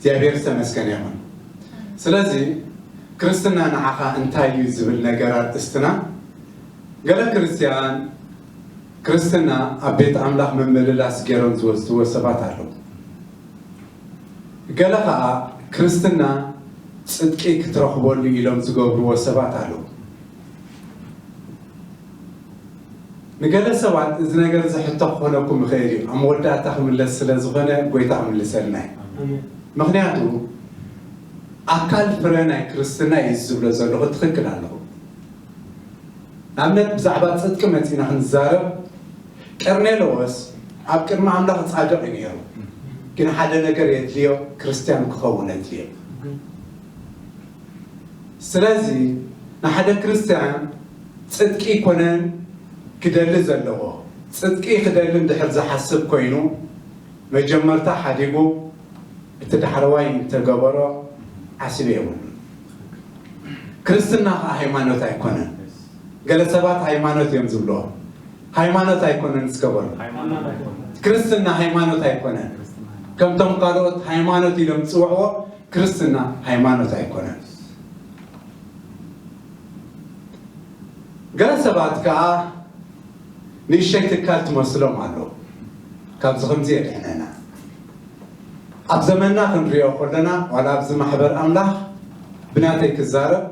እግዚኣብሔር ዝተመስገነ ይኹን። ስለዚ ክርስትና ንዓኻ እንታይ እዩ ዝብል ነገር ኣርእስትና። ገለ ክርስቲያን ክርስትና ኣብ ቤት ኣምላኽ ምምልላስ ገይሮም ዝወስድዎ ሰባት ኣለዉ። ገለ ኸኣ ክርስትና ጽድቂ ክትረኽበሉ ኢሎም ዝገብርዎ ሰባት ኣለዉ። ንገለ ሰባት እዚ ነገር እዚ ሕቶ ክኾነኩም ይኽእል እዩ። ኣብ መወዳእታ ክምለስ ስለ ዝኾነ ጎይታ ክምልሰልና እዩ። ኣሜን። ምኽንያቱ ኣካል ፍረ ናይ ክርስትና እዩ ዝብሎ ዘለኹ ትኽክል ኣለኹ። ንኣብነት ብዛዕባ ጽድቂ መጺና ክንዛረብ ቀርኔሎዎስ ኣብ ቅድሚ ኣምላኽ ጻድቕ እዩ ነይሩ። ግን ሓደ ነገር የድልዮ፣ ክርስትያን ክኸውን የድልዮ። ስለዚ ንሓደ ክርስትያን ጽድቂ ይኮነን ክደሊ ዘለዎ። ጽድቂ ክደሊ እንድሕር ዝሓስብ ኮይኑ መጀመርታ ሓዲጉ እቲ ዳሕረዋይ እንተገበሮ ዓስቢ የብሉን። ክርስትና ከዓ ሃይማኖት ኣይኮነን። ገለ ሰባት ሃይማኖት እዮም ዝብልዎ። ሃይማኖት ኣይኮነን እስከ በሉ። ክርስትና ሃይማኖት ኣይኮነን። ከምቶም ካልኦት ሃይማኖት ኢሎም ዝፅውዕዎ ክርስትና ሃይማኖት ኣይኮነን። ገለ ሰባት ከዓ ንእሽተይ ትካል ትመስሎም ኣሎ። ካብዚ ከምዚ የድሕነና። ኣብ ዘመንና ክንሪኦ ከለና ዋላ ኣብዚ ማሕበር ኣምላኽ ብናተይ ክዛረብ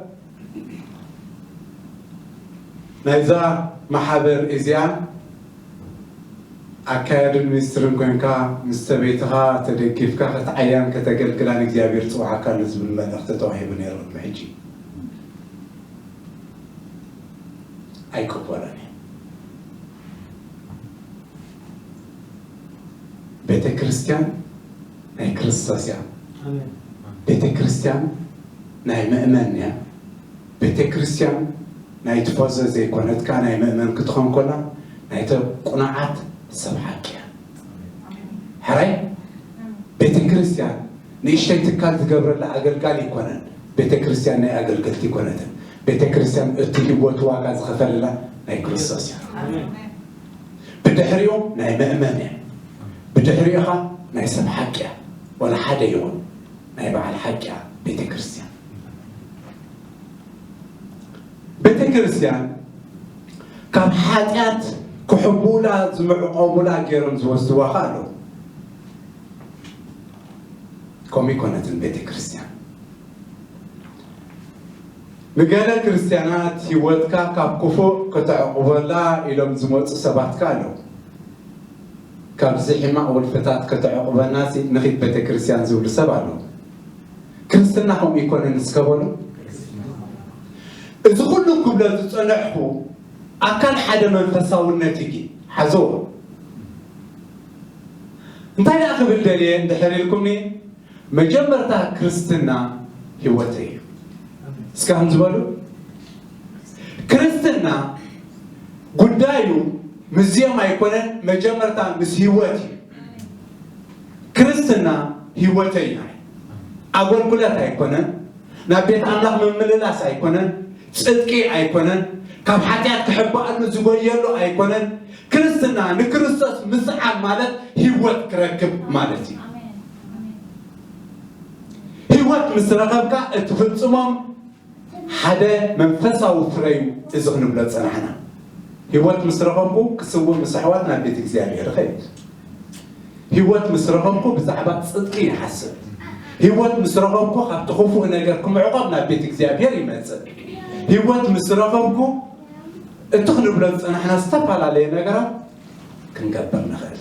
ናይዛ ማሕበር እዚኣ ኣካያድን ሚኒስትርን ኮንካ ምስ ሰበይትኻ ተደጊፍካ ክትዓያን ከተገልግላን እግዚኣብሔር ጽውዓካ ኣሎ ዝብል መልእኽቲ ተዋሂቡ ነይሩ። ቅድሚ ሕጂ ኣይቅበሎን እየ። ቤተ ክርስቲያን ናይ ክርስቶስ እያ። ቤተ ክርስቲያን ናይ ምእመን እያ። ቤተ ክርስቲያን ናይ ትፈዞ ዘይኮነትካ ናይ ምእመን ክትኾን ኮላ ናይ ተቁናዓት ሰብ ሓቂ እያ። ሕራይ ቤተ ክርስቲያን ንእሽተይ ትካል ትገብረላ ኣገልጋሊ ይኮነን። ቤተ ክርስቲያን ናይ ኣገልገልቲ ይኮነትን። ቤተ ክርስቲያን እቲ ህይወቱ ዋጋ ዝኸፈለላ ናይ ክርስቶስ እያ። ብድሕሪኡ ናይ ምእመን እያ። ብድሕሪኡ ኸዓ ናይ ሰብ ሓቂ እያ። ወላ ሓደ ይኹን ናይ በዓል ሓቂ እያ ቤተ ክርስቲያን። ቤተ ክርስቲያን ካብ ሓጢኣት ክሕብኡላ ዝምዕቆቡላ ገይሮም ዝወስድዋ ኸዓ ኣለዉ። ከምኡ ይኮነትን ቤተ ክርስቲያን። ንገለ ክርስቲያናት ህይወትካ ካብ ክፉእ ከተዕቁበላ ኢሎም ዝመፁ ሰባት ከ ኣለዉ። ካብዚ ሕማቕ ወልፍታት ከተዕቁበና ሲ ንኺድ ቤተ ክርስቲያን ዝብሉ ሰብ ኣለዉ። ክርስትና ከምኡ ይኮነን እስከ በሉ። እዚ ኩሉ ክብሎ ዝጸነሕኩ ኣካል ሓደ መንፈሳውነት እዩ። ሓዝዎ። እንታይ ደኣ ክብል ደልየ እንድሕር ኢልኩምኒ፣ መጀመርታ ክርስትና ህይወተይ እዩ። እስካሁን ዝበሉ ክርስትና ጉዳዩ ምስዚኦም ኣይኮነን፣ መጀመርታ ምስ ህይወት እዩ። ክርስትና ህይወተይ ናይ ኣገልግሎት ኣይኮነን፣ ናብ ቤት ኣምላኽ ምምልላስ ኣይኮነን፣ ጽድቂ ኣይኮነን፣ ካብ ሓጢኣት ክሕባኣሉ ዝጎየሉ ኣይኮነን። ክርስትና ንክርስቶስ ምስዓብ ማለት ህይወት ክረክብ ማለት እዩ። ህይወት ምስ ረኸብካ እትፍጽሞም ሓደ መንፈሳዊ ፍረ እዩ። እዚ ክንብሎ ዝጸናሕና ህይወት ምስ ረኸብኩ ክስውእ ምስ ኣሕዋት ናብ ቤት እግዚኣብሔር እኸይድ። ህይወት ምስ ረኸብኩ ብዛዕባ ጽድቂ ይሓስብ። ህይወት ምስ ረኸብኩ ካብቲ ክፉእ ነገር ክምዕቆብ ናብ ቤት እግዚኣብሔር ይመጽእ። ህይወት ምስ ረኸብኩ እቲ ክንብሎ ዝጸናሕና ዝተፈላለየ ነገራት ክንገብር ንኽእል።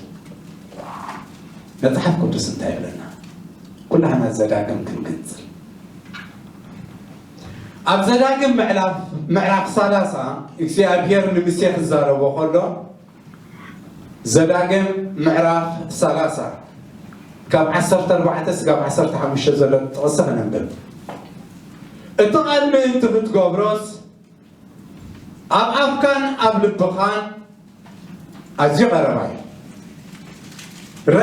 መጽሓፍ ቅዱስ እንታይ ይብለና? ኩላህና ዘዳግም ክንግንጽል ኣብ ዘዳግም ምዕላፍ ምዕራፍ ሰላሳ እግዚኣብሔር ንሙሴ ክዛረቦ ከሎ ዘዳግም ምዕራፍ ሰላሳ ካብ ዓሰርተ ኣርባዕተ ስጋብ ዓሰርተ ሓሙሽተ ዘሎ ጥቕሲ ክነንብብ። እቲ ቃል ምእንቲ ክትገብሮስ ኣብ ኣፍካን ኣብ ልብኻን ኣዝዩ ቀረባ እዩ። ረ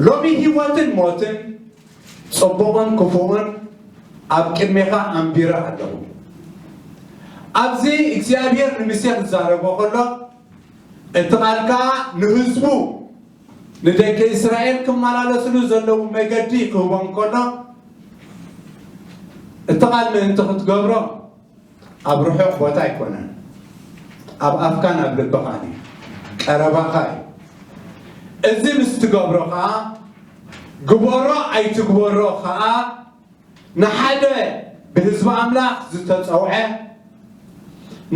ሎሚ ህይወትን ሞትን ጽቡቕን ክፉእን ኣብ ቅድሜኻ ኣንቢረ ኣለኹ። ኣብዚ እግዚኣብሔር ንሙሴ ክዛረቦ ከሎ እቲ ቃል ከኣ ንህዝቡ ንደቂ እስራኤል ክመላለስሉ ዘለዉ መገዲ ክህቦም ከሎ፣ እቲ ቃል ምእንቲ ክትገብሮ ኣብ ርሑቕ ቦታ ኣይኮነን፣ ኣብ ኣፍካን ኣብ ልብኻን እዩ፣ ቀረባኻ እዩ። እዚ ምስ ትገብሮ ኸኣ፣ ግበሮ ኣይትግበሮ ኸኣ፣ ንሓደ ብህዝቢ ኣምላኽ ዝተጸውዐ፣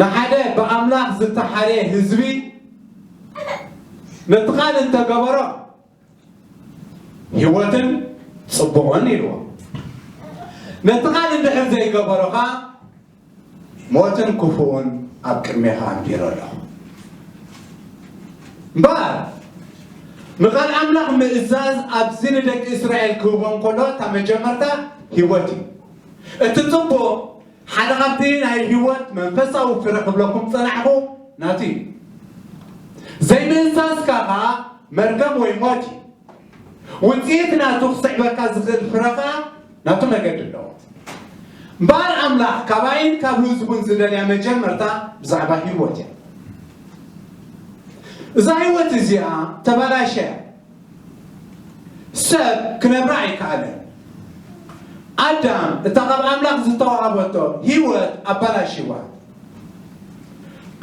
ንሓደ ብኣምላኽ ዝተሓርየ ህዝቢ፣ ነቲ ቃል እንተገበሮ፣ ህይወትን ጽቡቕን ኢልዎ። ነቲ ቃል እንድሕር ዘይገበሮ ኸኣ፣ ሞትን ክፉእን ኣብ ቅድሜኻ ኣንቢረ ኣለኹ። እምበኣር፣ ንቓል ኣምላኽ ምእዛዝ ኣብዚ ንደቂ እስራኤል ክህቦም ከሎ፣ እታ መጀመርታ ህይወት እዩ። እቲ ጽቡቕ፣ ሓደ ካብቲ ናይ ህይወት መንፈሳዊ ፍረ ክብለኩም ጸናሕኩ ናቱ እዩ። ዘይምእዛዝካ ኸኣ መርገም ወይ ሞት እዩ። ውጽኢት ናቱ ክስዕበካ ዝኽእል ፍረ ኸኣ ናቱ መገዲ ኣለዎ። እምበኣር ኣምላኽ ካባይን ካብ ህዝቡን ዝደልያ መጀመርታ ብዛዕባ ህይወት እያ። እዛ ህይወት እዚኣ ተባላሸያ። ሰብ ክነብራ ኣይከኣለን። ኣዳም እታ ካብ ኣምላኽ ዝተዋህበቶ ህይወት ኣባላሽዋ።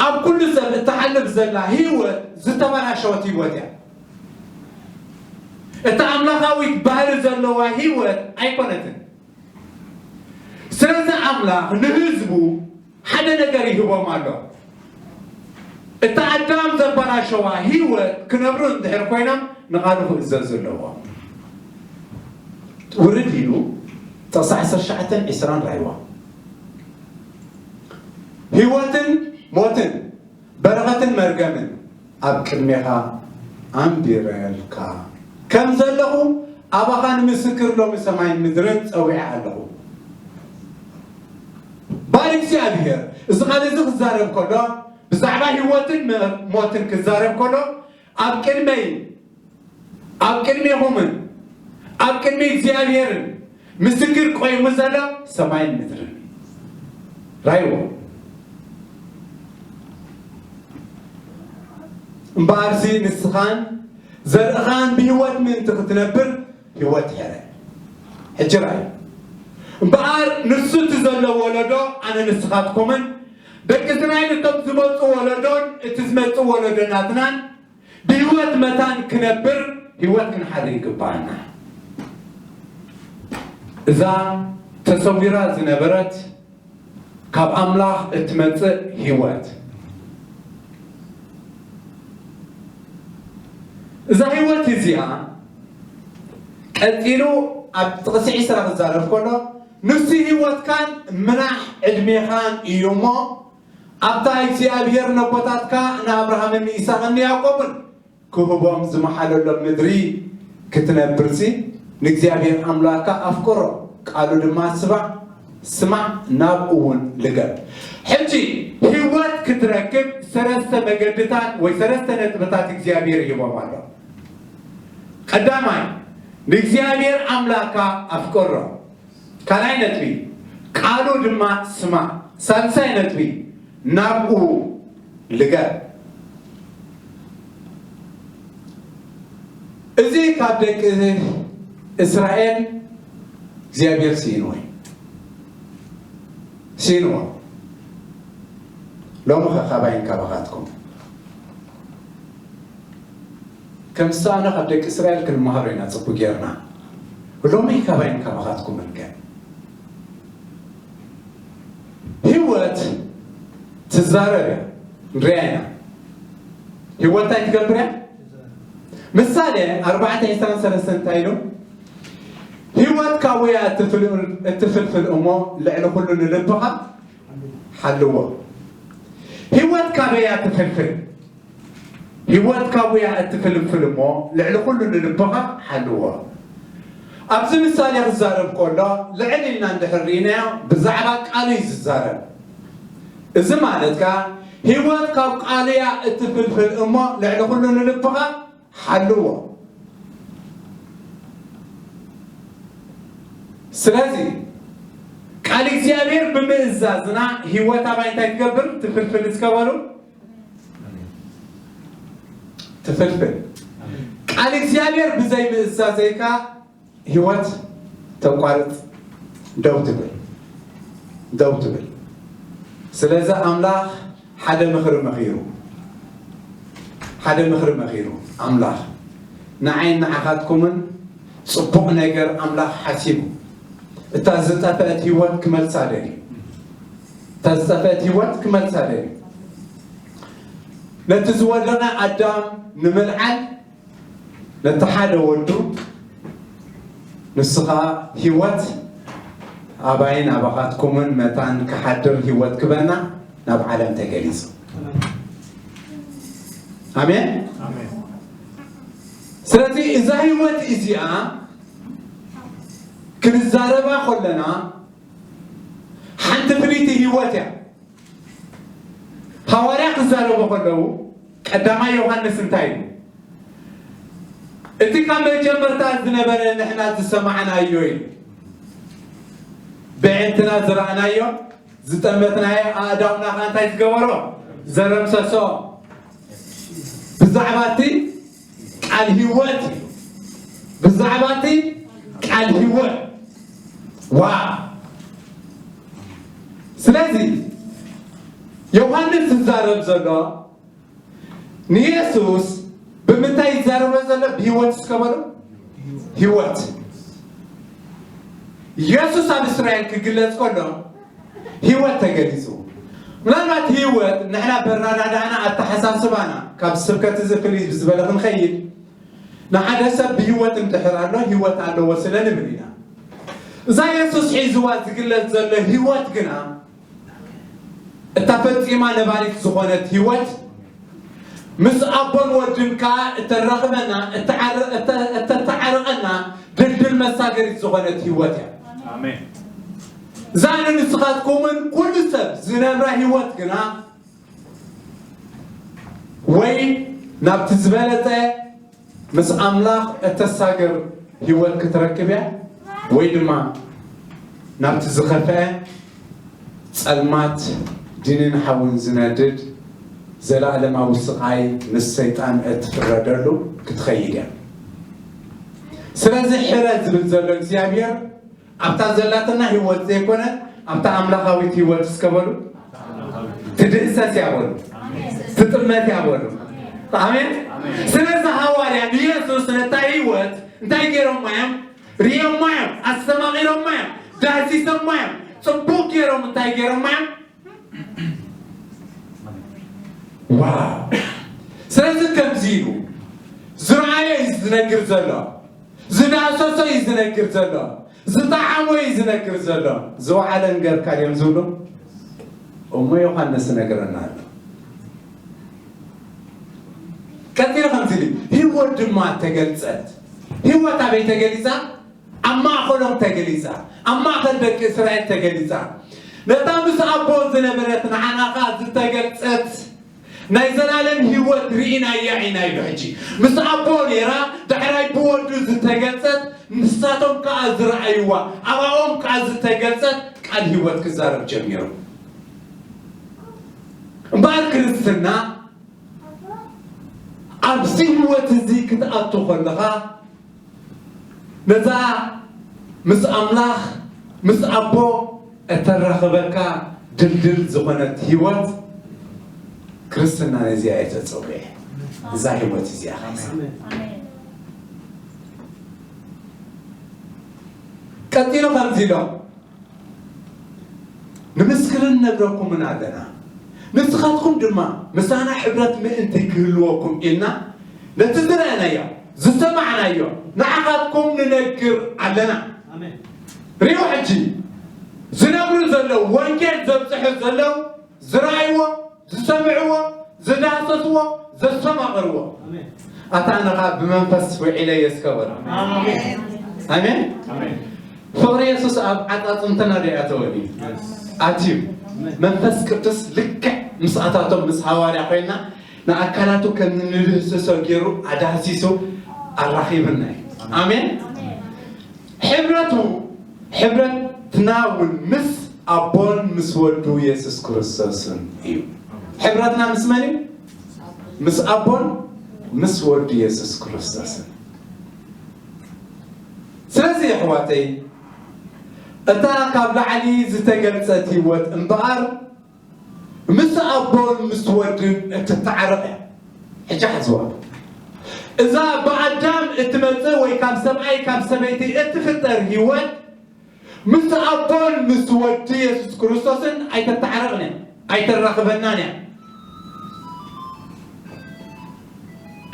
ኣብ ኩሉ ሰብ እትሓልፍ ዘላ ህይወት ዝተባላሸወት ህይወት እያ። እታ ኣምላኻዊት ባህሪ ዘለዋ ህይወት ኣይኮነትን። ስለዚ ኣምላኽ ንህዝቡ ሓደ ነገር ይህቦም ኣሎ። እታ ኣዳም ዘባላሸዋ ህይወት ክነብሩ እንድሕር ኮይኖም ንቓሉ ክእዘዙ ኣለዎም። ውርድ ኢሉ ጥቕሲ ዓሰርተ ትሽዓተን ዕስራን ራይዋ። ህይወትን ሞትን በረኸትን መርገምን ኣብ ቅድሜኻ ኣንቢረልካ ከም ዘለኹ ኣባኻ ንምስክር ሎሚ ሰማይን ምድርን ጸዊዐ ኣለኹ። ባል እግዚኣብሔር እዚ ቃል እዚ ክዛረብ ከሎ ብዛዕባ ህይወትን መ- ሞትን ክዛረብ ከሎ ኣብ ቅድመይ ኣብ ቅድሜኹምን ኣብ ቅድሚ እግዚኣብሔርን ምስክር ቆይሙ ዘሎ ሰማይን ምድርን ራይዎ። እምበኣርሲ ንስኻን ዘርእኻን ብህይወት ምእንቲ ክትነብር ህይወት ሕረ። ሕጂ ራይ እምበኣር ንሱ እቲ ዘሎ ወለዶ ኣነ ንስኻትኩምን ደቂ እስራኤል እቶም ዝመፁ ወለዶን እቲ ዝመፅእ ወለዶ ናትናን ብህይወት መታን ክነብር ህይወት ክንሓድር ይግባኣና። እዛ ተሰዊራ ዝነበረት ካብ ኣምላኽ እትመጽእ ህይወት። እዛ ህይወት እዚኣ ቀጺሉ ኣብ ጥቕሲ ዕስራ ክዛረብ ከሎ ንሱ ህይወትካን ምናሕ ዕድሜኻን እዩ እሞ ኣብታ እግዚኣብሔር ነቦታትካ ንኣብርሃምን ንይስሐቅን ንያዕቆብን ክህቦም ዝመሓለሎም ምድሪ ክትነብርሲ ንእግዚኣብሔር ኣምላኽካ ኣፍቅሮ፣ ቃሉ ድማ ስማዕ፣ ስማዕ፣ ናብኡ እውን ልገብ። ሕጂ ህይወት ክትረክብ ሰለስተ መገድታት ወይ ሰለስተ ነጥብታት እግዚኣብሔር ይህቦም ኣሎ። ቀዳማይ ንእግዚኣብሔር ኣምላኽካ ኣፍቅሮ። ካልኣይ ነጥቢ ቃሉ ድማ ስማዕ። ሳልሳይ ነጥቢ ናብኡ ልገብ። እዚ ካብ ደቂ እስራኤል እግዚኣብሔር ስኢንዎ እዩ። ስኢንዎ። ሎሚ ኸ ካባይን ካባኻትኩም ከም ዝሰኣነ ካብ ደቂ እስራኤል ክንመሃሮ ኢና ጽቡቅ ጌርና። ሎሚ ካባይን ካባኻትኩምን ከ ህይወት ትዛረብ እያ። ንሪኣ ኢና። ህይወት እንታይ ትገብር እያ? ምሳሌ ኣርባዕተ ዕስራን ሰለስተን እንታይ ኢሉ? ህይወት ካውያ እትፍልፍል እሞ ልዕሊ ኩሉ ንልብኻ ሓልዎ። ህይወት ካበያ ትፍልፍል? ህይወት ካውያ እትፍልፍል እሞ ልዕሊ ኩሉ ንልብኻ ሓልዎ። ኣብዚ ምሳሌ ክዛረብ ከሎ ልዕል ኢልና እንድሕር ርኢናዮ ብዛዕባ ቃሉ እዩ ዝዛረብ። እዚ ማለት ከኣ ህይወት ካብ ቃሉ እያ እትፍልፍል እሞ ልዕሊ ኩሉ ንልብኻ ሓልዎ። ስለዚ ቃል እግዚኣብሔር ብምእዛዝና ህይወት ኣባይ እንታይ ትገብር? ትፍልፍል እስከ በሉ። ትፍልፍል። ቃል እግዚኣብሔር ብዘይ ምእዛዘይካ ህይወት ተቋርጽ፣ ደው ትብል፣ ደው ትብል። ስለዚ ኣምላኽ ሓደ ምኽሪ መኺሩ፣ ሓደ ምኽሪ መኺሩ ኣምላኽ ንዓይን ንዓኻትኩምን ጽቡቕ ነገር ኣምላኽ ሓሲቡ፣ እታ ዝጠፍአት ህይወት ክመልሳ ደልዩ፣ እታ ዝጠፍአት ህይወት ክመልሳ ደልዩ። ነቲ ዝወደቐ ኣዳም ንምልዓል ነቲ ሓደ ወዱ ንሱ ኸኣ ህይወት ኣባይን ኣባኻትኩምን መታን ክሓድር ህይወት ክበና ናብ ዓለም ተገሊጹ። ኣሜን። ስለዚ እዛ ህይወት እዚኣ ክንዛረባ ከለና ሓንቲ ፍልይቲ ህይወት እያ። ሃዋርያ ክዛረቡ ከለዉ ቀዳማይ ዮሃንስ እንታይ ኢሉ? እቲ ካብ መጀመርታ ዝነበረ ንሕና ዝሰማዕናዮ ኢሉ። ብዕንትና ዝረኣናዮ ዝጠመትናዮ ኣእዳውና ኸኣ እንታይ ዝገበሮ? ዘረምሰሶ። ብዛዕባ እቲ ቃል ህይወት እዩ። ብዛዕባ እቲ ቃል ህይወት። ዋ! ስለዚ ዮሃንስ ዝዛረብ ዘሎ ንየሱስ ብምንታይ ይዛረበ ዘሎ? ብህይወት እስከ በሉ። ህይወት። የሱስ ኣብ እስራኤል ክግለጽ ከሎ ህይወት ተገሊጹ። ምናልባት ህይወት ንሕና በራዳዳና ኣተሓሳስባና ካብ ስብከት እዚ ፍልይ ዝበለ ክንኸይድ ንሓደ ሰብ ብህይወት እንድሕር ኣሎ ህይወት ኣለዎ ስለ ንብል ኢና። እዛ የሱስ ሒዝዋ ዝግለጽ ዘሎ ህይወት ግና እታ ፈጺማ ነባሪት ዝኾነት ህይወት ምስ ኣቦን ወድን ከኣ እተራኽበና እተዓረ- እተ- እተተዓረቐና ድልድል መሳገሪት ዝኾነት ህይወት እያ። ኣሜን። እዛ ንስኻትኩምን ኩሉ ሰብ ዝነብራ ህይወት ግና ወይ ናብቲ ዝበለጸ ምስ ኣምላኽ እተሳግር ህይወት ክትረክብ እያ ወይ ድማ ናብቲ ዝኸፍአ ጸልማት ድንን ሓውን ዝነድድ ዘለኣለማዊ ስቓይ ምስ ሰይጣን እትፍረደሉ ክትኸይድ እያ። ስለዚ ሕረ ዝብል ዘሎ እግዚኣብሔር ኣብታ ዘላትና ህይወት ዘይኮነ ኣብታ ኣምላኻዊት ህይወት እስከ በሉ ትድህሰስ እያ በሉ ትጥመት እያ በሉ። ኣሜን። ስለዚ ሃዋርያ ንየሱስ ነታ ህይወት እንታይ ገይሮማ እዮም? ርእዮማ እዮም፣ ኣስተማቒሮማ እዮም፣ ዳህሲሶማ እዮም። ጽቡቕ ገይሮም እንታይ ገይሮማ እዮም? ዋው! ስለዚ ከምዚ ኢሉ ዝረኣዮ እዩ ዝነግር ዘሎ፣ ዝዳሰሶ እዩ ዝነግር ዘሎ፣ ዝጠዓሞ እዩ ዝነግር ዘሎ። ዝወዓለ እንገርካ ድዮም ዝብሉ? እሞ ዮሃንስ ነገረና ኣሎ። ቀጺሉ ከምዚ ኢሉ፣ ህይወት ድማ ተገልጸት። ህይወት ኣበይ ተገሊጻ? ኣብ ማእኸሎም ተገሊጻ፣ ኣብ ማእኸል ደቂ እስራኤል ተገሊጻ። ነታ ምስ ኣቦ ዝነበረት ንዓና ኸኣ ዝተገልጸት ናይ ዘላለም ህይወት ርኢናያ ኢና ኢሉ። ሕጂ ምስ ኣቦ ነይራ፣ ዳሕራይ ብወዱ ዝተገልጸት፣ ንሳቶም ከኣ ዝረኣይዋ፣ ኣባኦም ከኣ ዝተገልጸት ቃል ህይወት ክዛረብ ጀሚሩ። እምበኣር ክርስትና ኣብዚ ህይወት እዚ ክትኣቱ ከለኻ ነዛ ምስ ኣምላኽ ምስ ኣቦ እተራኽበካ ድልድል ዝኾነት ህይወት ክርስትና ነዚኣ እየ ተጸውዐ። እዛ ህይወት እዚኣ ሒዛ። ቀጺሉ ከምዚ ኢሎም ንምስክርን ነግረኩምን ኣለና። ንስኻትኩም ድማ ምሳና ሕብረት ምእንቲ ክህልወኩም ኢልና ነቲ ዝረኣናዮ ዝሰማዕናዮ ንዓኻትኩም ንነግር ኣለና። ኣሜን። ሪኡ ሕጂ ዝነግሩ ዘለዉ ወንጌል ዘብፅሑ ዘለዉ ዝረኣይዎ ዝሰምዕዎ ዝዳህሰስዎ ዘስተማቐርዎ ኣሜን። ኣታ ኣነ ኸዓ ብመንፈስ ውዒለ እየ እስከ በሉ። ኣሜን። ኣሜን። ኣሜን። ፍቕሪ የሱስ ኣብ ዓጻጽምትና ዶ ኣተወኒ? ኣትዩ። መንፈስ ቅዱስ ልክዕ ምስኣታቶም ምስ ሃዋርያ ኮይና ንኣካላቱ ከም ንድህስሶ ገይሩ ኣዳህሲሱ ኣራኺብና እዩ። ኣሜን። ሕብረቱ ሕብረትና እውን ምስ ኣቦን ምስ ወዱ የሱስ ክርስቶስን እዩ። ሕብረትና ምስ መን እዩ? ምስ ኣቦን ምስ ወዲ የሱስ ክርስቶስን። ስለዚ የሕዋተይ፣ እታ ካብ ላዕሊ ዝተገልጸት ህይወት እምበኣር፣ ምስ ኣቦን ምስ ወድን እትተዓረቕ እያ። ሕጂ ሓዝዋ። እዛ ብኣዳም እትመጽእ ወይ ካብ ሰብኣይ ካብ ሰበይቲ እትፍጠር ህይወት፣ ምስ ኣቦን ምስ ወዲ የሱስ ክርስቶስን ኣይተተዓረቕን እያ፣ ኣይተራኽበናን እያ።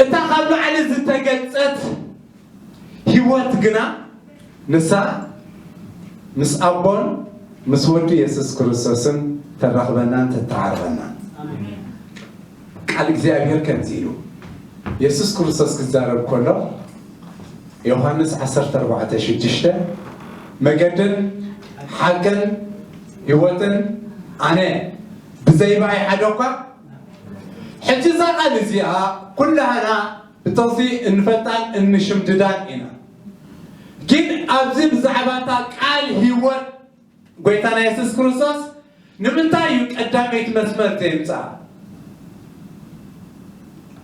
እታ ካብ ላዕሊ ዝተገልጸት ህይወት ግና ንሳ ምስ ኣቦን ምስ ወዲ የሱስ ክርስቶስን ተራኽበናን ተተዓርቐናን። ቃል እግዚኣብሔር ከምዚ ኢሉ፣ የሱስ ክርስቶስ ክዛረብ ከሎ፣ ዮሃንስ ዓሰርተ ኣርባዕተ ሽዱሽተ፣ መገድን ሓቅን ህይወትን ኣነ፣ ብዘይ ብኣይ ሓደ እኳ። ሕጂ እዛ ቃል እዚኣ ኩላህና ብጥቕሲ እንፈልጣን እንሽምድዳን ኢና። ግን ኣብዚ ብዛዕባ እታ ቃል ህይወት ጎይታና የሱስ ክርስቶስ ንምንታይ እዩ ቀዳመይቲ መስመር ዘምጽኣ?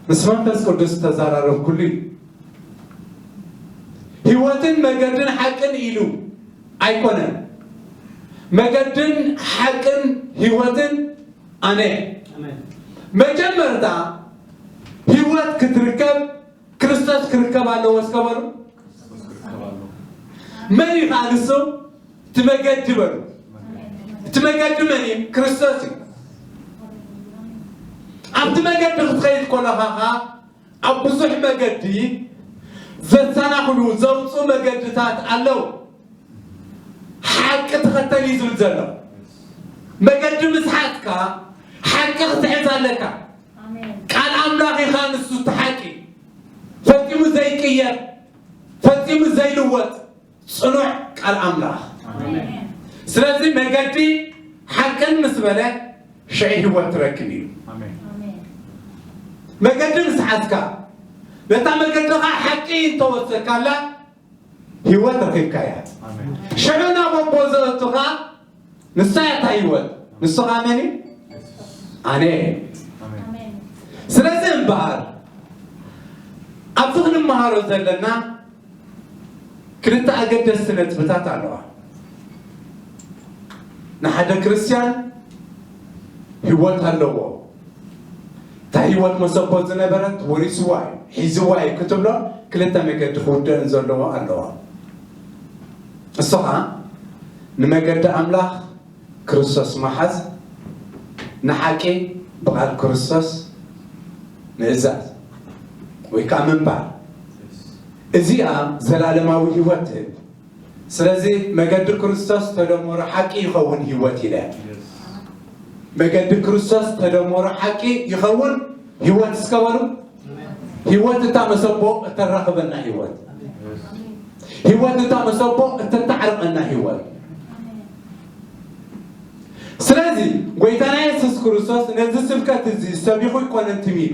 ምስ መንፈስ ቅዱስ ተዘራረብኩሉ እዩ። ህይወትን መገድን ሓቅን ኢሉ ኣይኮነን። መገድን ሓቅን ህይወትን ኣነ። ኣሜን። መጀመርታ ህይወት ክትርከብ ክርስቶስ ክርከብ ኣለዎ። እስከ በሉ። መን እዩ ከዓ ንሱ? እቲ መገዲ በሉ። እቲ መገዲ መን እዩ? ክርስቶስ እዩ። ኣብቲ መገዲ ክትኸይድ ከለኻ ከዓ ኣብ ብዙሕ መገዲ ዘሰናኽሉ ዘውፅኡ መገድታት ኣለዉ። ሓቂ ተኸተል እዩ ዝብል ዘሎ። መገዲ ምስ ሓዝካ ሓቂ ክትሕዝ ኣለካ። ኣሜን። ቃል ኣምላኽ ኢኻ፣ ንሱ እቲ ሓቂ፣ ፈጺሙ ዘይቅየር፣ ፈጺሙ ዘይልወጥ ጽኑዕ ቃል ኣምላኽ። ኣሜን። ስለዚ መገዲ ሓቅን ምስ በለ ሽዑ ህይወት ትረክብ እዩ። ኣሜን። ኣሜን። መገዲ ምስ ሓዝካ፣ ነታ መገዲ ኸዓ ሓቂ እንተወሰካላ ህይወት ረኺብካያ። ኣሜን። ሽዑ ናብ ኣቦ ዘእቱኻ ንሳ እያ እታ ህይወት። ንሱ ኸዓ መን እዩ? ኣነ። ኣሜን። ኣሜን። ስለዚ እምበኣር ኣብዚ ክንመሃሮ ዘለና ክልተ ኣገደስቲ ነጥብታት ኣለዋ። ንሓደ ክርስትያን ህይወት ኣለዎ። እታ ህይወት መሰቦ ዝነበረት ወሪስዋ እዩ፣ ሒዝዋ እዩ ክትብሎ ክልተ መገዲ ክውደን ዘለዎ ኣለዋ። እሱ ኸዓ ንመገዲ ኣምላኽ ክርስቶስ ምሓዝ፣ ንሓቂ ብቓል ክርስቶስ ምእዛዝ ወይ ከዓ ምንባር፣ እዚኣ ዘላለማዊ ህይወት ትህብ። ስለዚ መገዲ ክርስቶስ ተደመሮ ሓቂ ይኸውን ህይወት ኢለ። መገዲ ክርስቶስ ተደመሮ ሓቂ ይኸውን ህይወት እስከ በሉ። ህይወት እታ መሰቦ እተራኽበና ህይወት። ህይወት እታ መሰቦ እተተዓርቐና ህይወት። ስለዚ ጎይታና የሱስ ክርስቶስ ነዚ ስብከት እዚ ሰቢኹ ኣይኮነን ትም ኢሉ።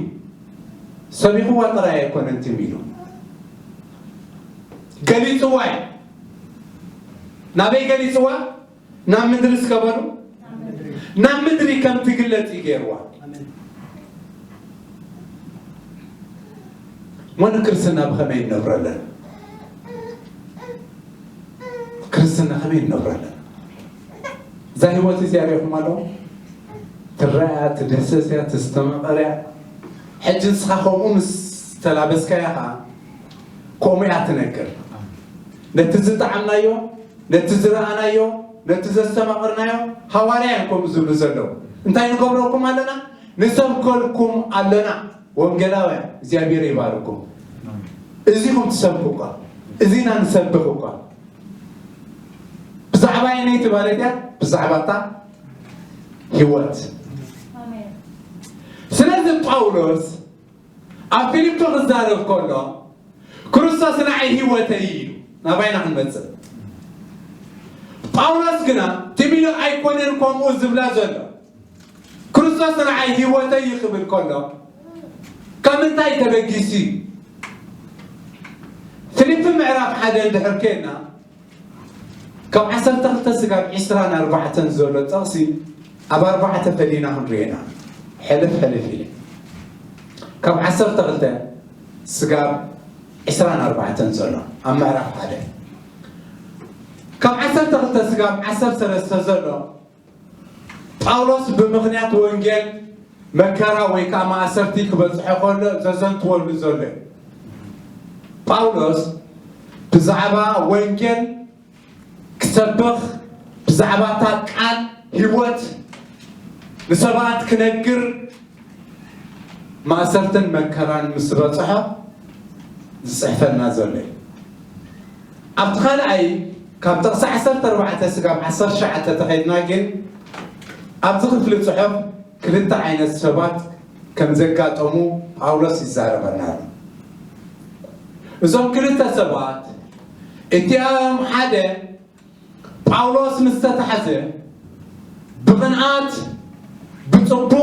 ሰቢኽዋ ጥራይ ኣይኮነን ትም ኢሉ። ገሊጽዋ እዩ። ናበይ ገሊጽዋ? ናብ ምድሪ እስከ በሉ። ናብ ምድሪ ከም ትግለጽ እዩ ገይርዋ። ኣሜን። እሞ ንክርስትና ብኸመይ ንነብረለን? ክርስትና ከመይ ንነብረለን? እዛ ህይወት እዚኣ ሪኢኹማ ዶ? ትረኣያ፣ ትድህሰስ እያ፣ ትስተማቐር እያ። ሕጂ ንስኻ ከምኡ ምስ ተላበስካያ ኸዓ ከምኡ እያ ትነግር። ነቲ ዝጠዓምናዮ፣ ነቲ ዝረኣናዮ፣ ነቲ ዘስተማቐርናዮ ሃዋርያ እዮም ከምኡ ዝብሉ ዘለዉ። እንታይ ንገብረኩም ኣለና? ንሰብከልኩም ኣለና። ወንጌላውያን እግዚኣብሔር ይባርኩም። እዚ ኢኹም ትሰብኩ እኳ፣ እዚ ኢና ንሰብኽ እኳ። ብዛዕባ የነይቲ ማለት እያ፣ ብዛዕባ እታ ህይወት። ኣሜን። ስለዚ ጳውሎስ ኣብ ፊልጶ ክዛረብ ከሎ ክርስቶስ ንዓይ ህይወተይ እዩ ኢሉ። ናባይና ክንመጽእ። ጳውሎስ ግና ትም ኢሉ ኣይኮነን ከምኡ ዝብላ ዘሎ። ክርስቶስ ንዓይ ህይወተይ እዩ ክብል ከሎ ካብ ምንታይ ተበጊሱ እዩ? ፊልፒ ምዕራፍ ሓደ እንድሕር ኬድና ካብ ዓሰርተ ክልተ ስጋብ ዕስራን ኣርባዕተን ዘሎ ጥቕሲ ኣብ ኣርባዕተ ፈሊና ክንሪኦ ኢና። ሕልፍ ሕልፍ ኢለ። ካብ ዓሰርተ ክልተ ስጋብ ዕስራን ኣርባዕተን ዘሎ ኣብ ምዕራፍ ሓደ። ካብ ዓሰርተ ክልተ ስጋብ ዓሰርተ ሰለስተ ዘሎ ጳውሎስ ብምኽንያት ወንጌል መከራ ወይ ከዓ ማእሰርቲ ክበፅሖ ከሎ ዘዘንትወሉ ዘሎ እዩ። ጳውሎስ ብዛዕባ ወንጌል ክሰብኽ፣ ብዛዕባ እታ ቃል ህይወት ንሰባት ክነግር ማእሰርትን መከራን ምስ በፅሖ ዝፅሕፈልና ዘሎ እዩ። ኣብቲ ካልኣይ ካብ ጥቕሲ ዓሰርተ ኣርባዕተ ስጋብ ዓሰርተ ትሽዓተ ተኸይድና ግን ኣብዚ ክፍሊ ፅሑፍ ክልተ ዓይነት ሰባት ከም ዘጋጠሙ ጳውሎስ ይዛረበና ኣሎ። እዞም ክልተ ሰባት እቲኦም ሓደ ጳውሎስ ምስ ተታሕዘ ብቕንኣት ብፅቡቕ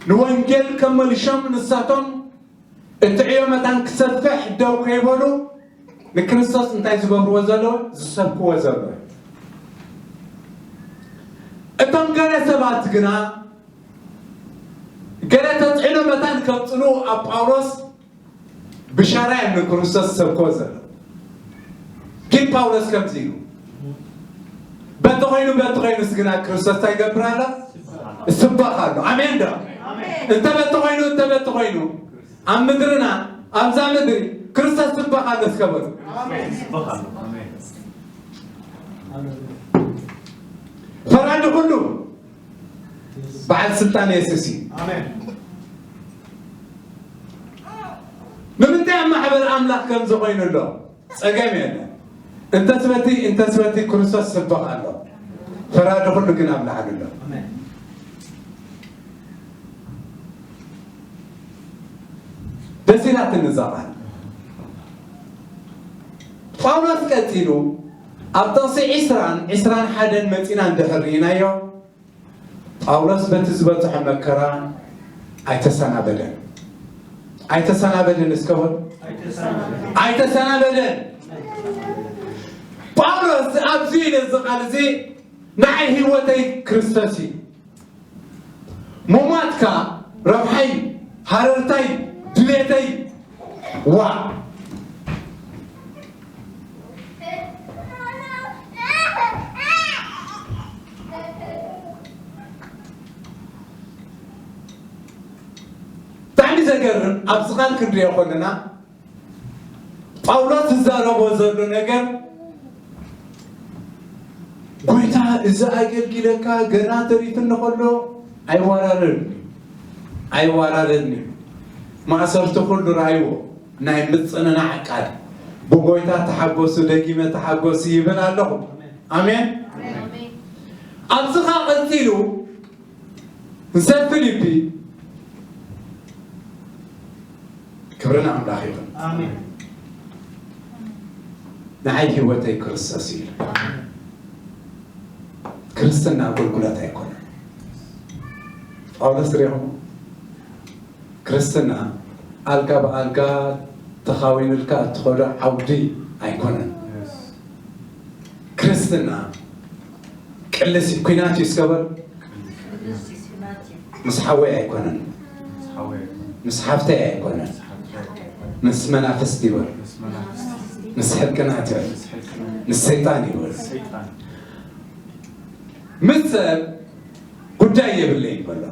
ንወንጌል ከመልሾም ንሳቶም እቲ ዕዮ መታን ክሰፍሕ ደው ከይበሉ ንክርስቶስ እንታይ ዝገብርዎ ዘለዉ ዝሰብክዎ ዘለዉ። እቶም ገለ ሰባት ግና ገለ ተፅዕኖ መታን ከምፅሉ ኣብ ጳውሎስ ብሻራ እዮም ንክርስቶስ ዝሰብክዎ ዘለዉ። ግን ጳውሎስ ከምዚ ኢሉ በቲ ኮይኑ በቲ ኮይኑስ ግና ክርስቶስ እንታይ ይገብር ኣሎ? ይስበኽ ኣሎ። ኣሜን ዶ? እንተ በቲ ኮይኑ እንተ በቲ ኮይኑ ኣብ ምድርና ኣብዛ ምድሪ ክርስቶስ ይስበኽ ኣሎ እስከ በሉ። ይስበኽ ኣሎ። ኣሜን። ፈራዲ ኩሉ በዓል ስልጣን የሱስ እዩ። ኣሜን። ንምንታይ ኣብ ማሕበር ኣምላኽ ከምዚ ኮይኑ ኣሎ? ፀገም የለን። እንተስ በቲ እንተስ በቲ ክርስቶስ ይስበኽ ኣሎ። ፈራዲ ኩሉ ግን ኣብ ላዕሊ ኣሎ። ኣሜን። ደስ ኢላትኒ እዛ ቃል። ጳውሎስ ቀፂሉ ኣብ ጥቕሲ ዕስራን ዕስራን ሓደን መፂና እንድሕር ርኢናዮ ጳውሎስ በቲ ዝበፅሖ መከራ ኣይተሰናበደን። ኣይተሰናበደን እስከ በሉ። ኣይተሰናበደን። ጳውሎስ ኣብዚ ኢለ እዚ ቃል እዚ ንዓይ ህይወተይ ክርስቶስ እዩ። ምሟትካ ረብሓይ፣ ሃረርታይ፣ ድሌተይ ዋ ብጣዕሚ ዘገርም ኣብዚ ቃል ክንሪኦ ከለና ጳውሎስ ዝዛረቦ ዘሎ ነገር ጎይታ እዚ ኣገልጊለካ ገና ተሪፍኒ ከሎ ኣይዋራረድን እዩ። ኣይዋራረድን እዩ። ማእሰርቲ ኩሉ ረኣይዎ ናይ ምፅንናዕ ቃል ብጎይታ ተሓጎሱ ደጊመ ተሓጎሱ ይብል ኣለኹ። ኣሜን። ኣብዚ ካ ቀፂሉ ንሰብ ፊልፒ ክብሪ ንኣምላኽ ይኹን። ኣሜን። ንዓይ ህይወተይ ክርስቶስ እዩ። ክርስትና ኣገልግሎት ኣይኮነን። ጳውሎስ ሪኹም ክርስትና ኣልጋ ብኣልጋ ተኻዊንልካ እትኸዶ ዓውዲ ኣይኮነን። ክርስትና ቅልስ ኩናት እዩ እስከ በሉ። ምስ ሓወይ ኣይኮነን፣ ምስ ሓፍተይ ኣይኮነን፣ ምስ መናፍስቲ ይበሉ፣ ምስ ሕልቅናት ይበሉ፣ ምስ ሰይጣን ይበሉ። ምስ ሰብ ጉዳይ የብለይ ይበሎ።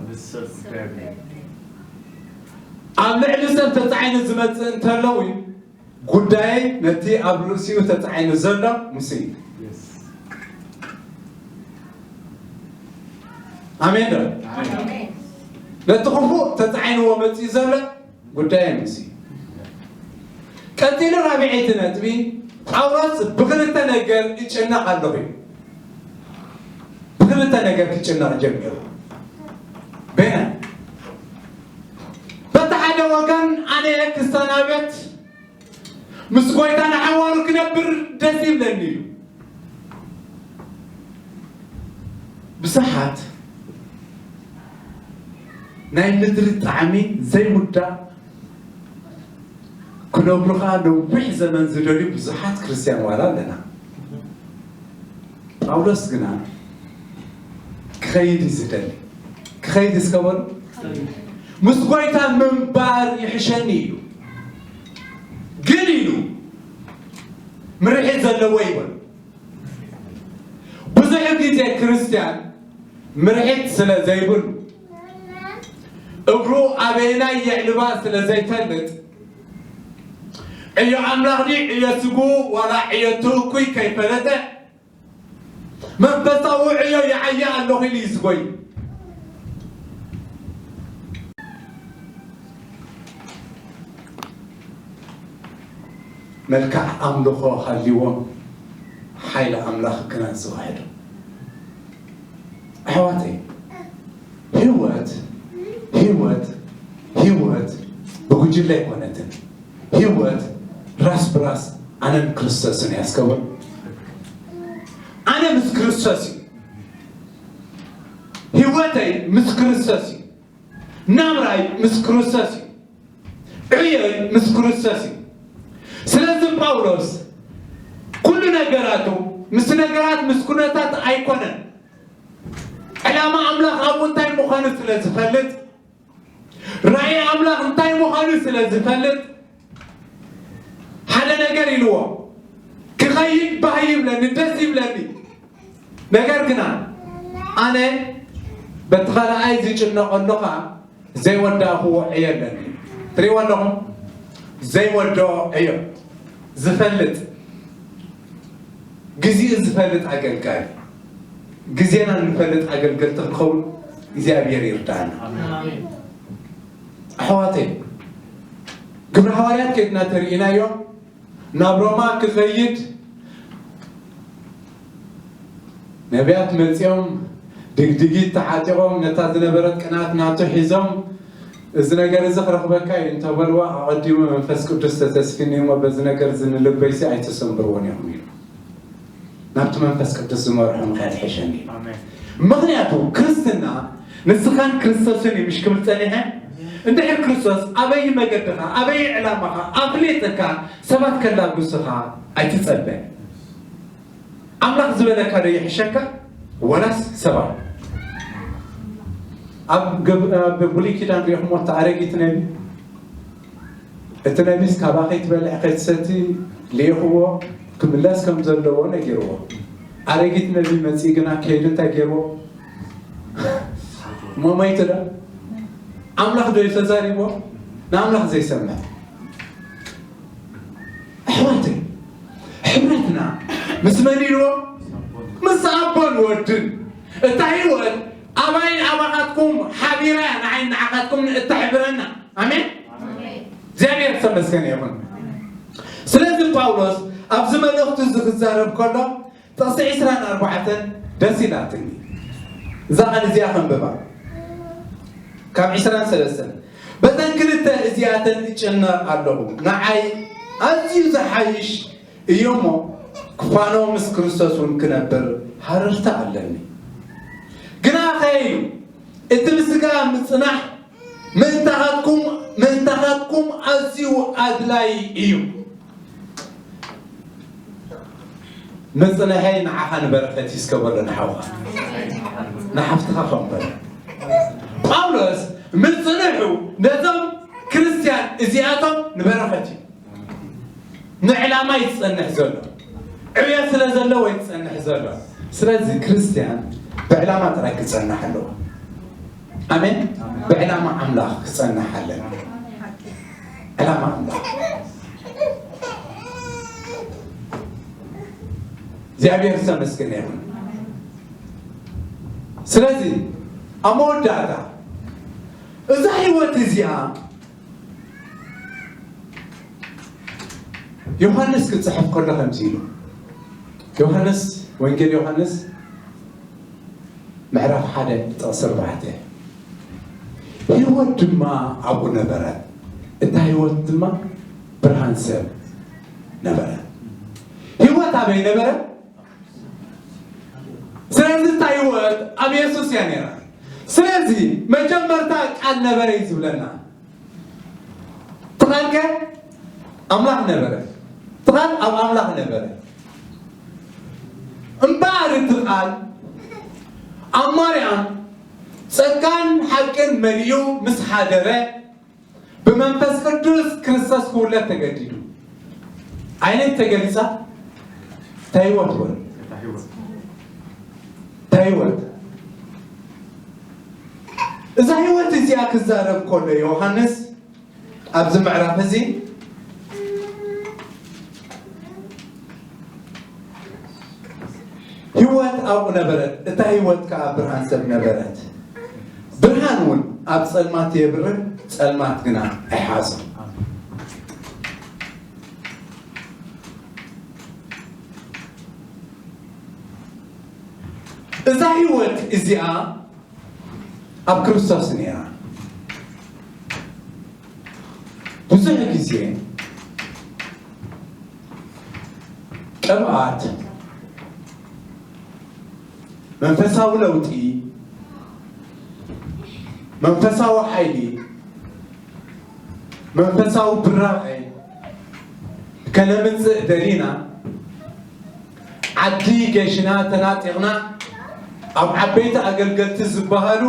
ኣብ ልዕሊ ሰብ ተፃዒኑ ዝመፅእ እንተለዉ ጉዳይ ነቲ ኣብ ርእሲኡ ተፃዒኑ ዘሎ ሙሴ እዩ። ኣሜን ዶ? ነቲ ክፉእ ተፃዒንዎ መፅኡ ዘሎ ጉዳይ ሙሴ እዩ። ቀፂሉ ራብዐይቲ ነጥቢ ጳውሎስ ብክልተ ነገር ይጭነቕ ኣለኹ እዩ። ብክልተ ነገር ክጭነቕ ጀሚሩ። በይና በቲ ሓደ ወገን ኣነ ክሰናበት ምስ ጎይታ ንሓዋሩ ክነብር ደስ ይብለኒ እዩ። ብዙሓት ናይ ምድሪ ጣዕሚ ዘይውዳእ ክነብሩኻ ነዊሕ ዘመን ዝደልዩ ብዙሓት ክርስትያን ዋላ ኣለና። ጳውሎስ ግና ክኸይድ እዩ ዝደሊ። ክኸይድ እስከ በሉ። ምስ ጎይታ ምንባር ይሕሸኒ እዩ። ግን ኢሉ ምርሒት ዘለዎ ይበሉ። ብዙሕ ግዜ ክርስትያን ምርሒት ስለ ዘይብሉ፣ እግሩ ኣበየናይ የዕልባ ስለ ዘይፈልጥ፣ ዕዮ ኣምላኽ ድዩ ዕዮ ስግኡ ዋላ ዕዮ ትእኩይ ከይፈለጠ፣ መንፈሳዊ ዕዮ ይዓዪ ኣለኹ ኢሉ እዩ ዝጎይ። መልክዕ ኣምልኾ ሃልይዎም፣ ሓይሊ ኣምላኽ ግና ዝዋሕዱ። ኣሕዋተይ፣ ህይወት፣ ህይወት፣ ህይወት ብጉጅለ ኣይኮነትን። ህይወት ራስ ብራስ ኣነን ክርስቶስን እያ። እስከ በሉ፣ ኣነ ምስ ክርስቶስ እዩ። ህይወተይ ምስ ክርስቶስ እዩ። ናብራይ ምስ ክርስቶስ እዩ። ዕዮይ ምስ ክርስቶስ እዩ። ስለዚ ጳውሎስ ኩሉ ነገራቱ ምስ ነገራት፣ ምስ ኩነታት ኣይኮነን። ዕላማ ኣምላኽ ኣብኡ እንታይ ምዃኑ ስለ ዝፈልጥ፣ ራእይ ኣምላኽ እንታይ ምዃኑ ስለ ዝፈልጥ፣ ሓደ ነገር ኢልዎ፣ ክኸይድ ባህ ይብለኒ፣ ደስ ይብለኒ። ነገር ግና ኣነ በቲ ካልኣይ ዝጭነቐሉ ኸኣ ዘይወዳእኽዎ ዕዮ ኣለኒ። ትሪእዎ ኣለኹም? ዘይወድኦ ዕዮ ዝፈልጥ፣ ግዚኡ ዝፈልጥ ኣገልጋሊ፣ ግዜና እንፈልጥ ኣገልገልቲ ክንኸውን እግዚኣብሔር ይርዳእና። ኣሜን። ኣሕዋተይ፣ ግብረ ሃዋርያት ከድና ተርእናዮ፣ ናብ ሮማ ክኸይድ ነቢያት መጺኦም፣ ድግድጊት ተዓጢቖም፣ ነታ ዝነበረት ቅንኣት ናቱ ሒዞም፣ "እዚ ነገር እዚ ክረኽበካ እዩ" እንተበልዎ፣ ኣቐዲሙ መንፈስ ቅዱስ ተተስፊኒ እሞ፣ "በዚ ነገር እዚ ንልበይሲ ኣይተሰንብርዎን ኢኹም" ኢሉ። ናብቲ መንፈስ ቅዱስ ዝመርሖ ምኽያድ ይሕሸኒ። ኣሜን። ምኽንያቱ ክርስትና ንስኻን ክርስቶስን እዩ፣ ምሽ ክብል ጸኒሐ። እንድሕር ክርስቶስ ኣበይ መገድኻ፣ ኣበይ ዕላማኻ ኣፍሊጥካ፣ ሰባት ከላግሱኻ ኣይትጸበ። ኣምላኽ ዝበለካ ዶ ይሕሸካ ወላስ ሰባት? ኣብ ገብ-፣ ኣብ ብሉይ ኪዳን ሪኢኹሞ እቲ ኣረጊት ነቢ? እቲ ነቢስ "ካባ ከይትበልዕ ከይትሰቲ" ልኢኽዎ፣ ክምለስ ከም ዘለዎ ነጊርዎ። ኣረጊት ነቢ መጺኡ ግና ከይዱ እንታይ ገይርዎ? እሞ ሞይቱ ዶ? ኣምላኽ ዶ እዩ ተዛሪብዎ? ንኣምላኽ ዘይሰምዕ። ኣሕዋተይ፣ ሕብረትና ምስ መን ኢልዎ? ምስ ኣቦን ወድን። እታ ህይወት ኣባይን ኣባኻትኩም ሓቢራ እያ ንዓይን ንዓኻትኩም እተሕብረና። ኣሜን። ኣሜን። እግዚኣብሔር ዝተመስገነ ይኹን። ስለዚ ጳውሎስ ኣብዚ መልእኽቱ እዚ ክዛረብ ከሎ ጥቕሲ ዕስራን ኣርባዕተን ደስ ኢላትኒ። እዛ ቃል እዚኣ ከንብባ። ካብ ዕስራን ሰለስተን፣ "በተን ክልተ እዚኣተን እጭነቕ ኣለኹ፣ ንዓይ ኣዝዩ ዝሓይሽ እዩ እሞ፣ ክፋኖ ምስ ክርስቶስ እውን ክነብር ሃረርታ ኣለኒ። ግና ኸየ እዩ፣ እቲ ብስጋ ምጽናሕ ምእንታኻትኩም፣ ምእንታኻትኩም ኣዝዩ ኣድላይ እዩ። ምጽንሐይ ንዓኻ ንበረኸት እዩ" እስከ በሎ ንሓውኻ። ንሓፍትኻ ከም በሎ። ጳውሎስ ምጽንሑ ነዞም ክርስትያን እዚኣቶም ንበረኸት እዩ። ንዕላማ እዩ ዝጸንሕ ዘሎ። ዕብየት ስለ ዘለዎ እዩ ዝጸንሕ ዘሎ። ስለዚ ክርስትያን ብዕላማ ጥራይ ክጸንሕ ኣለዎ። ኣሜን። ብዕላማ ኣምላኽ ክጸንሕ ኣለና። ዕላማ ኣምላኽ። እግዚኣብሔር ዝተመስገነ ይኹን። ስለዚ ኣብ መወዳእታ እዛ ህይወት እዚኣ ዮሃንስ ክጽሕፍ ከሎ ከምዚ ኢሉ፣ ዮሃንስ፣ ወንጌል ዮሃንስ ምዕራፍ ሓደ ጥቕሲ ኣርባዕተ፣ "ህይወት ድማ ኣብኡ ነበረ፣ እታ ህይወት ድማ ብርሃን ሰብ ነበረ።" ህይወት ኣበይ ነበረ? ስለዚ እታ ህይወት ኣብ የሱስ እያ ነይራ። ስለዚ መጀመርታ ቃል ነበረ እዩ ዝብለና። እቲ ቃል ከ ኣምላኽ ነበረ። እቲ ቃል ኣብ ኣምላኽ ነበረ። እምበኣር እቲ ቃል ኣብ ማርያም ጸጋን ሓቅን መሊኡ ምስ ሓደረ፣ ብመንፈስ ቅዱስ ክርስቶስ ክውለድ ተገዲዱ። ዓይነት ተገሊጻ እንታይ ህይወት ወይ እንታይ ህይወት እዛ ህይወት እዚኣ ክዛረብ ከሎ ዮሃንስ ኣብዚ ምዕራፍ እዚ ህይወት ኣብኡ ነበረት፣ እታ ህይወት ከኣ ብርሃን ሰብ ነበረት። ብርሃን እውን ኣብ ጸልማት የብርህ፣ ጸልማት ግና ኣይሓዞ። እዛ ህይወት እዚኣ ኣብ ክርስቶስ ነይራ። ብዙሕ ግዜ ቅብኣት፣ መንፈሳዊ ለውጢ፣ መንፈሳዊ ሓይሊ፣ መንፈሳዊ ብራቐ ከነምጽእ ደሊና፣ ዓዲ ገሽና ተናጢቕና፣ ኣብ ዓበይቲ ኣገልገልቲ ዝበሃሉ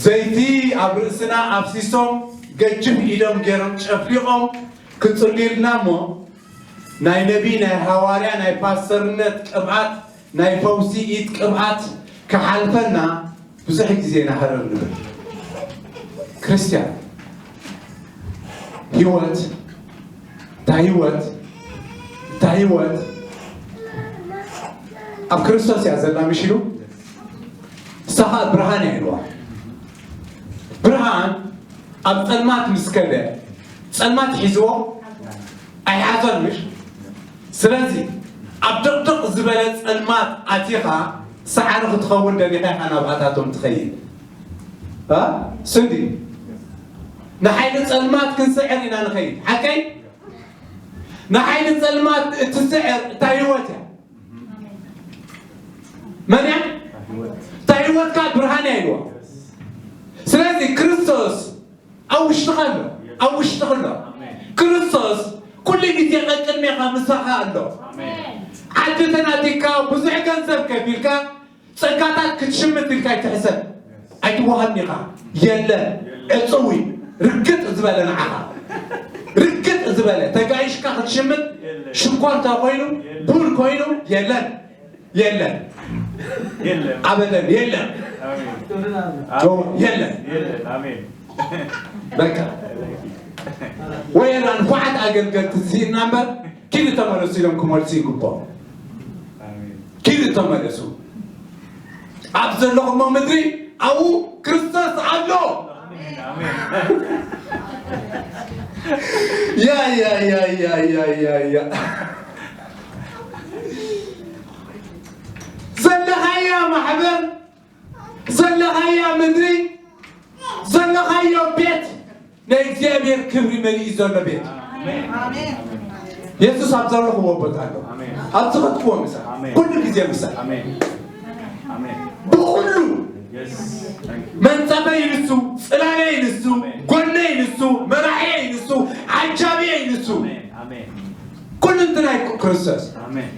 ዘይቲ ኣብ ርእስና ኣፍሲሶም፣ ገጅፍ ኢዶም ገይሮም ጨፍሊቖም ክጽልዩልና እሞ፣ ናይ ነቢ፣ ናይ ሃዋርያ፣ ናይ ፓስተርነት ቅብኣት፣ ናይ ፈውሲ ኢድ ቅብኣት ክሓልፈና ብዙሕ ግዜ ኢና ህርር ንብል። ክርስትያን ህይወት፣ እታ ህይወት፣ እታ ህይወት ኣብ ክርስቶስ እያ ዘላ፣ ምሽ ኢሉ። ንሳ ኸኣ ብርሃን እያ ኢልዋ። ብርሃን ኣብ ጸልማት ምስ ከደ፣ ጸልማት ሒዝዎ ኣይሓዞን፣ ምሽ? ስለዚ ኣብ ድቕድቕ ዝበለ ጸልማት ኣቲኻ ሰዓሪ ክትኸውን ደሊኻ ኢኻ ናብኣታቶም ትኸይድ። እ? ስንዲ ንሓይሊ ጸልማት ክንስዕር ኢና ንኸይድ። ሓቀይ? ንሓይሊ ጸልማት እትስዕር እታ ህይወት እያ። መን እያ? እታ ህይወት ከኣ ብርሃን እያ ኢልዋ። ስለዚ ክርስቶስ ኣብ ውሽጥኻ ኣሎ፣ ኣብ ውሽጥኻ ኣሎ። ክርስቶስ ኩሉ ግዜ ቀቅድሜኻ ምሳኻ ኣሎ። ዓዲ ተናቲካ ብዙሕ ገንዘብ ከፊልካ ጸጋታት ክትሽምት ኢልካ ኣይትሕሰብ። ኣይትወሃብን ኢኻ። የለን። ዕጹው እዩ። ርግጥ ዝበለ ንዓኻ። ርግጥ ዝበለ ተጋይሽካ ክትሽምት ሽኮር ተኮይኑ ቡን ኮይኑ የለን። የለን። የለን። ኣበደን የለን። ኣሜን። ዶ የለን። የለን። ኣሜን። በቃ። ወይ ንፉዓት ኣገልገልቲ ስኢንና እምበር ኪዱ ተመለሱ ኢሎም ክመልሱ ይግብኦም። ኣሜን። ኪዱ ተመለሱ። ኣብ ዘለኹሞ ምድሪ ኣብኡ ክርስቶስ ኣሎ። ኣሜን። ኣሜን። ያ፣ ያ፣ ያ፣ ያ፣ ያ፣ ያ፣ ያ። ዘለኻያ ማሕበር፣ ዘለኻያ ምድሪ፣ ዘለኻዮ ቤት ናይ እግዚኣብሔር ክብሪ መሊኡ ዘሎ ቤት። ኣሜን። የሱስ ኣብ ዘለኽዎ ቦታ ኣሎ። ኣሜን። ኣብ ዝኸድክዎ ምሳል፣ ኣሜን። ኩሉ ግዜ ምሳል። ኣሜን። ኣሜን። ብኹሉ የስ። ታንክ ዩ። መንጸፈይ ንሱ፣ ጽላለይ ንሱ፣ ኣሜን። ጎነይ ንሱ፣ መራሕየይ ንሱ፣ ዓጃብየይ ንሱ። ኣሜን። ኣሜን። ኩሉ እንትናይ ክርስቶስ። ኣሜን።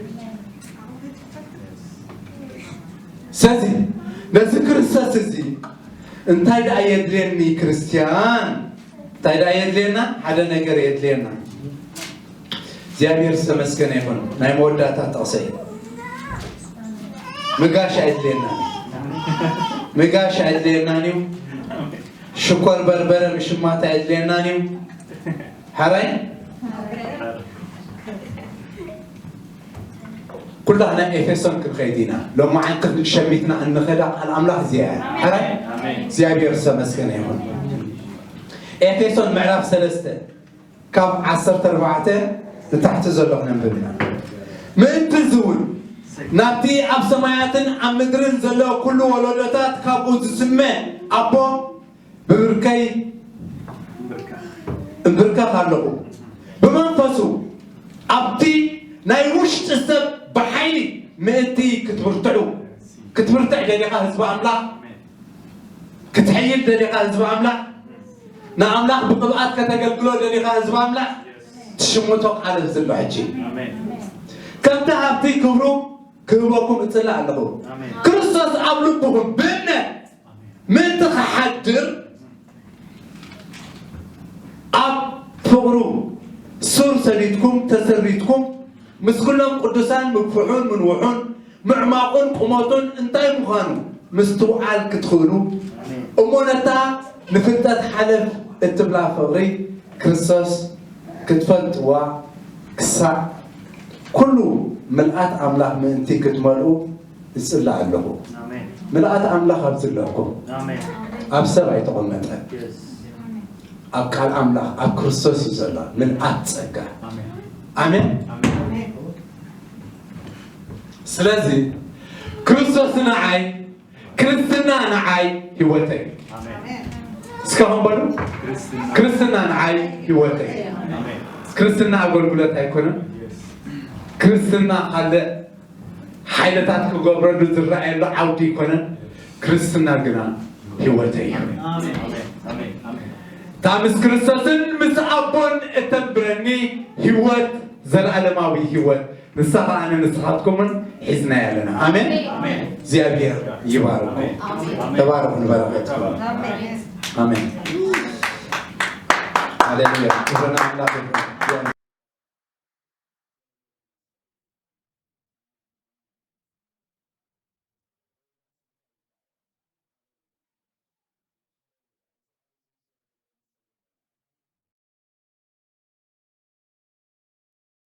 ስለዚ ነዚ ክርስቶስ እዚ እንታይ ደኣ የድልየኒ ክርስትያን? እንታይ ደኣ የድልየና? ሓደ ነገር የድልየና። እግዚኣብሔር ዝተመስገነ ይኹን። ናይ መወዳእታ ጥቕሰይ ምጋሽ ኣይድልየናን እዩ። ምጋሽ ኣይድልየናን እዩ። ሽኮር በርበረ ምሽማት ኣይድልየናን እዩ። ሓራይ ኩላህና ኤፌሶን ክንኸይድ ኢና። ሎማዓንቲ ሸሚትና እንኸዳ ቃል ኣምላኽ እዚኣ እያ። ሓራይ ኣሜን። እግዚኣብሔር ዝተመስገነ ይኹን። ኤፌሶን ምዕራፍ ሰለስተ ካብ ዓሰርተ ኣርባዕተ ንታሕቲ ዘሎ ክነንብብ ኢና። ምእንቲ እዚ እውን ናብቲ ኣብ ሰማያትን ኣብ ምድርን ዘሎ ኩሉ ወለዶታት ካብኡ ዝስመ ኣቦ ብብርከይ እምብርከኽ ኣለኹ። ብመንፈሱ ኣብቲ ናይ ውሽጢ ሰብ ብሓይሊ ምእንቲ ክትብርትዑ፣ ክትብርትዕ ደሊኻ ህዝቢ ኣምላኽ፣ ክትሕይል ደሊኻ ህዝቢ ኣምላኽ፣ ንኣምላኽ ብቕብኣት ከተገልግሎ ደሊኻ ህዝቢ ኣምላኽ፣ ትሽምቶ ቃል እዚ ኣሎ ሕጂ። ኣሜን። ከምቲ ሃብቲ ክብሩ ክህበኩም እጽሊ ኣለኹ። ኣሜን። ክርስቶስ ኣብ ልብኹም ብእምነት ምእንቲ ክሓድር ኣብ ፍቕሩ ሱር ሰዲድኩም ተሰሪትኩም ምስ ኩሎም ቅዱሳን ምግፍሑን ምንውሑን ምዕማቑን ቁመቱን እንታይ ምዃኑ ምስትውዓል ክትኽእሉ እሞ ነታ ንፍልጠት ሓለፍ እትብላ ፍቕሪ ክርስቶስ ክትፈልጥዋ ክሳዕ ኩሉ ምልኣት ኣምላኽ ምእንቲ ክትመልኡ እጽሊ ኣለኹ። ምልኣት ኣምላኽ ኣብዚ ኣለኩም። ኣብ ሰብ ኣይተቐመጠን። ኣብ ቃል ኣምላኽ ኣብ ክርስቶስ እዩ ዘሎ ምልኣት ጸጋ። ኣሜን። ስለዚ ክርስቶስ ንዓይ፣ ክርስትና ንዓይ ህይወተይ። እስካሁን በሉ። ክርስትና ንዓይ ህይወተይ። ክርስትና ኣገልግሎት ኣይኮነን። ክርስትና ካልእ ሓይልታት ክገብረሉ ዝረኣየሉ ዓውዲ ኣይኮነን። ክርስትና ግና ህይወተይ እዩ። እታ ምስ ክርስቶስን ምስ ኣቦን እተንብረኒ ህይወት፣ ዘለኣለማዊ ህይወት፣ ንሳ ኸዓ ኣነ ንስኻትኩምን ሒዝናያ ኣለና። ኣሜን። እግዚኣብሔር ይባርኩም። ተባረኹ፣ ንበረኸትኩም። ኣሜን። ሃሌሉያ። ክብሪ ንኣምላኽ ይኹን።